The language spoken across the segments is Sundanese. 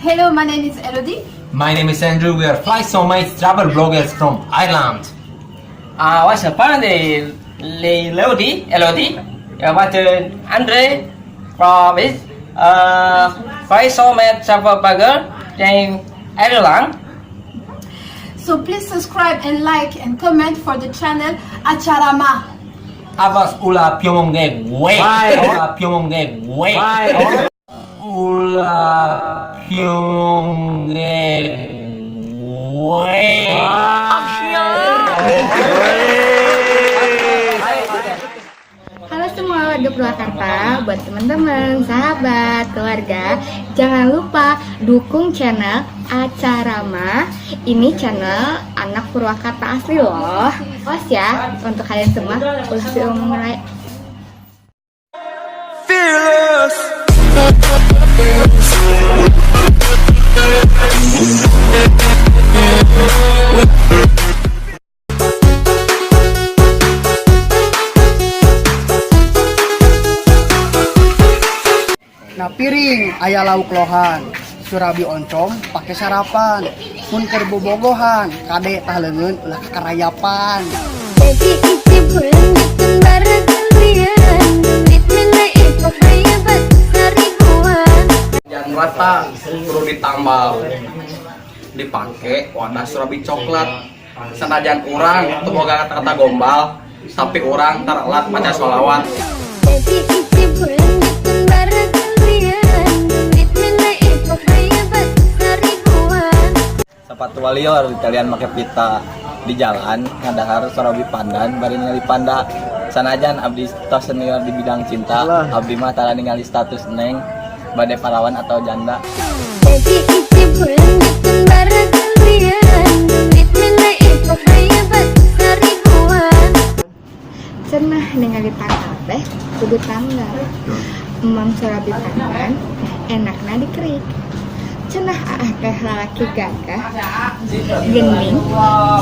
Hello, my name is Elodie. My name is Andrew. We are Fly Soulmates travel bloggers from Ireland. What's up, the Elodie, Elodie, what Andre from is Fly Soulmate travel blogger in Ireland. So please subscribe and like and comment for the channel Acarama. Awas ulah piomongge we. Ulah piomongge we. Ulah piomongge we. Halo semua warga Purwakarta, buat teman-teman, sahabat, keluarga, jangan lupa dukung channel Acarama. Ini channel anak Purwakarta asli loh. Awas ya untuk kalian semua, ulah mulai. Fearless. Nah, piring aya lauk lohan, surabi oncom pakai sarapan, mun keur bobogohan kade tah leungeun ulah kakarayapan. Jadi isi bulan kembar kalian, duit milik ibu hebat seribuan. Jangan rata, perlu ditambal, dipake wadah surabi coklat. Sanajan urang teu boga kata-kata gombal, tapi urang terelat maca sholawat. Jadi isi bulan kembar kalian, duit milik ibu hebat seribuan. Sepatu walior kalian make pita di jalan ngadahar surabi pandan bari ningali panda. Sanajan abdi tos senior di bidang cinta, abdi mah tara ningali status neng bade parawan atau janda. Jadi isi bulan kembar kalian, duit milik ibu hebat seribuan. Cenah ningali tangkal teh kudu tanggal. Emam surabi pandan enakna dikerik. Cenah aah teh lalaki gagah, gening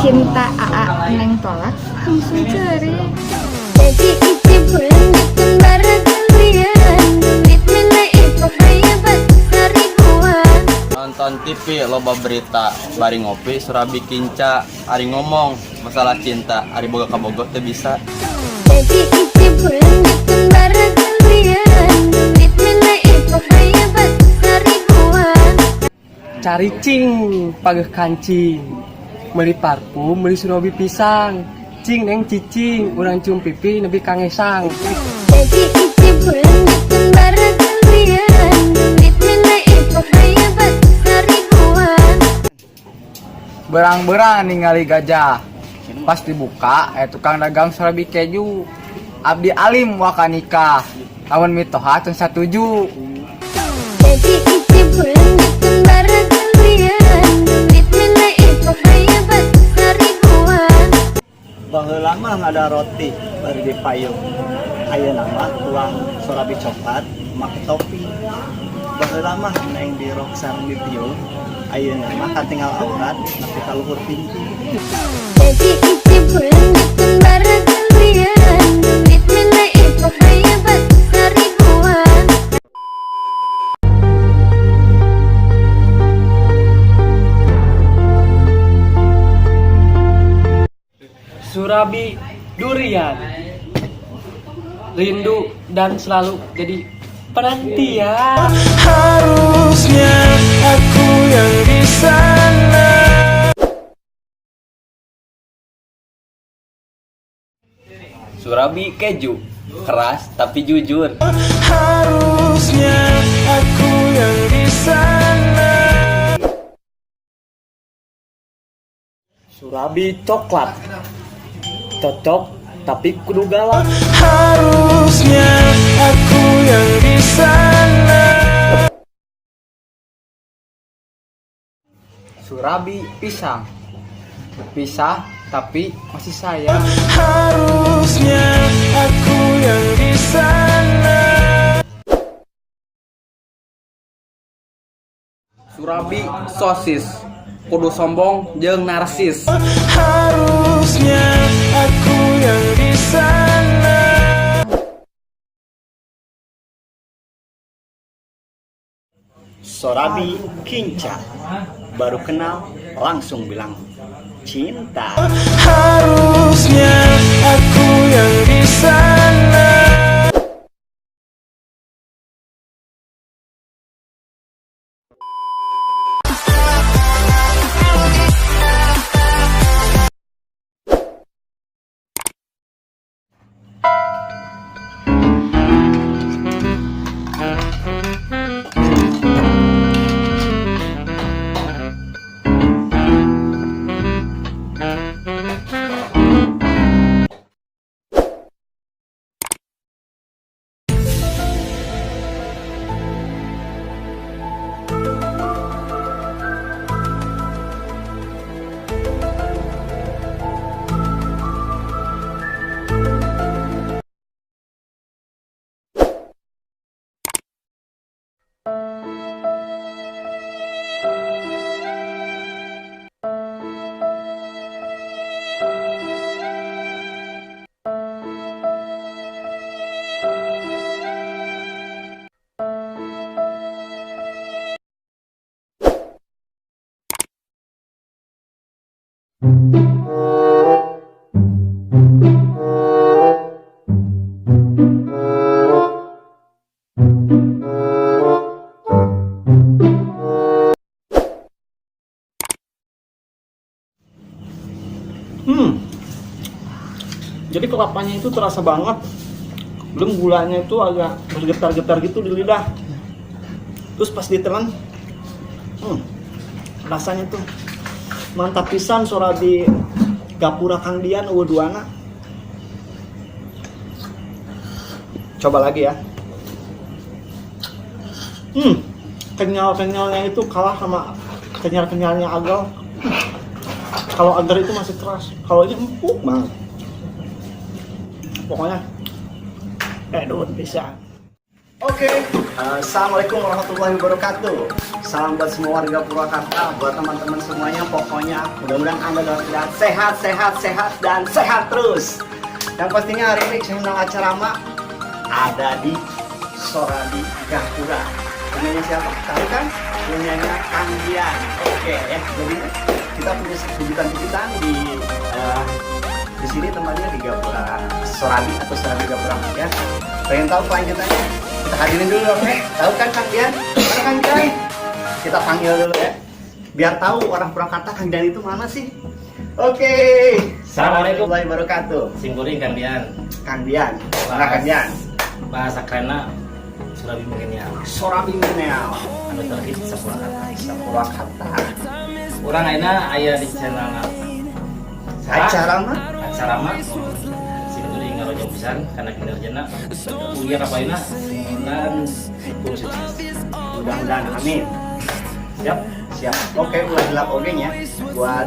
cinta aa neng tolak langsung ceurik. Jadi isi bulan kembar kalian, duit milik ibu hebat seribuan. Nonton TV loba berita bari ngopi surabi kinca, ari ngomong masalah cinta ari boga kabogoh teu bisa. Jadi isi bulan kembar kalian, duit milik ibu hebat seribuan. Caricing pageh kancing, meuli parfum, meuli surabi pisang, cing neng cicing, urang cium pipi nepi ka ngesang. Jadi isi bulan kembar kalian, duit milik ibu hebat seribuan. Berang-berang ningali gajah, pas dibuka tukang dagang surabi keju. Abdi alim waka nikah lamun mitoha teu satuju. Jadi isi bulan kembar kalian, duit milik ibu hebat seribuan. Baheula mah ada roti bari di payung. Ayeuna mah tuang surabi coklat make topi. Baheula mah neng di rok sareng di tiung. Ayeuna mah katinggal aurat nepi ka luhur pingping. Jadi isi bulan kembar kalian, duit milik ibu hebat seribuan. Surabi durian, rindu dan selalu jadi penantian. Harusnya aku yang di sana. Surabi keju keras tapi jujur. Harusnya aku yang di sana. Surabi coklat cocok tapi kudu galak. Harusnya aku yang di sana. Surabi pisang, berpisah tapi masih sayang. Harusnya aku yang di sana. Surabi sosis kudu sombong jeung narsis. Harusnya aku yang di sana. Sorabi Kinca. Baru kenal langsung bilang cinta. Harusnya aku yang di sana. Jadi kelapanya itu terasa banget. Belum gulanya itu agak bergetar-getar gitu di lidah. Terus pas ditelan, rasanya tuh mantap pisan. Sorabi Gapura Kang Dian euweuh duana. Coba lagi ya. Kenyal-kenyalnya itu kalah sama kenyal-kenyalnya agar. Kalau agar itu masih keras, kalau ini empuk banget. Pokoknya edun bisa. Oke, assalamualaikum warahmatullahi wabarakatuh. Salam buat semua warga Purwakarta, buat teman-teman semuanya. Pokoknya mudah-mudahan Anda dalam keadaan sehat, sehat, sehat, dan sehat terus. Yang pastinya hari ini channel Acarama ada di Sorabi Gapura. Punyanya siapa? Tahu kan? Punyanya Kang Dian. Oke ya, jadi kita punya kejutan-kejutan di sini, tempatnya di Gapura Sorabi atau Sorabi Gapura ya. Pengen tahu kelanjutannya? Kita hadirin dulu, oke? Tahu kan Kang Dian? Mana Kang Dian? Kita panggil dulu ya. Biar tahu orang Purwakarta Kang Dian itu mana sih? Oke. Assalamualaikum. Warahmatullahi wabarakatuh. Simkuring Kang Dian. Kang Dian. Mana Kang Dian? Bahasa kerenna Surabi milenial. Sorabi milenial. Anu terhit Sapurwakarta. Sapurwakarta. Urang ayeuna aya di channel Acara mah? Acara mah simkuring ngarojong pisan karena kinerjana uya kapayuna dan kudu sukses. Mudah-mudahan, amin. Siap. Siap. Oke, ulah hilap oge nya buat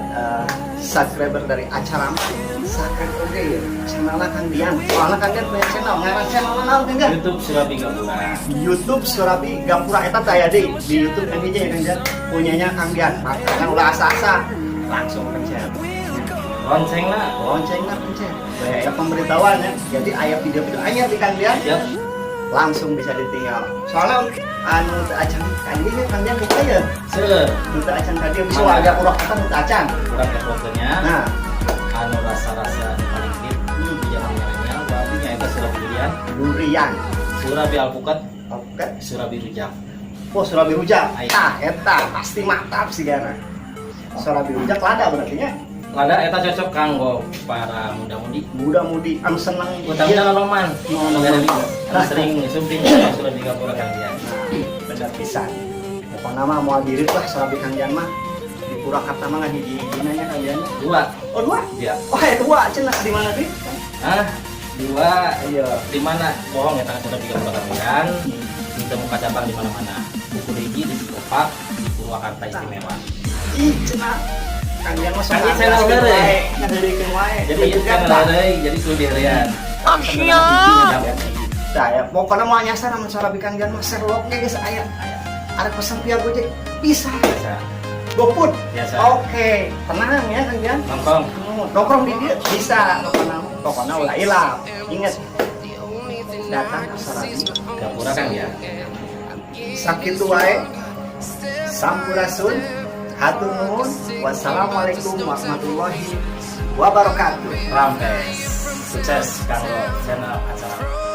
subscriber dari Acara subscribe oge ya. Channelnya Kang Dian. Soalnya Kang Dian punya channel. Ngaran channel naon, Kang Dian? YouTube Surabi Gapura. YouTube Surabi Gapura eta teh aya di YouTube kan hiji ya Kang Dian. Punyanya Kang Dian. Makanya ulah asa-asa langsung pencet. Loncengna. Loncengna pencet. Ya, pemberitahuan ya. Jadi aya video-video anyar di Kang Dian. Siap. Langsung bisa ditinggal. Soalnya anu teu acan kan ini Kang Dian lupa ya. Seueur. Nu teu acan tadi bisa warga Purwakarta nu teu acan. Kurang kepokeunnya. Nah, anu rasa-rasa paling hit di zaman milenial berarti nyaeta surabi durian, durian, surabi alpukat, alpukat, surabi rujak. Oh, surabi rujak. Ayo. Tah, eta pasti mantap sih gana. Surabi rujak lada berarti nya. Lada eta cocok kanggo para muda-mudi. Muda-mudi anu seneng utamina nonoman. Nonoman. Anu sering sumping surabi Gapura Kang Dian. Bener pisan. Pokoknya mah moal dirit lah surabi Kang Dian mah. Di Purwakarta mah ngan hiji-hijina nya Kang Dian. Dua. Oh, dua? Iya. Oh, ya dua cenah di mana sih? Hah? Dua. Iya. Di mana? Bohong ya tangan surabi Gapura Kang Dian. Kita muka cabang di mana-mana. Buku hiji di Psikopak di Purwakarta Istimewa. Ih, cenah Kang Dian mah Kang Dian channel heureuy. Ngaheureukeun wae. Jadi ieu channel heureuy, jadi kudu diheureyan. Nah, ya, pokoknya mau nyasar sama surabi Kang Dian mah share loc ge geus aya. Ada pesan via Gojek bisa. Biasa. GoFood. Biasa. Oke, tenang ya Kang Dian. Nongkrong. Nongkrong di dia bisa pokoknya, pokoknya ulah hilap. Ingat datang ke Surabi Gapura Kang ya. Sakitu wae. Sampurasun, hatur nuhun. Wassalamualaikum warahmatullahi wabarakatuh. Rampes. Sukses kanggo channel acara.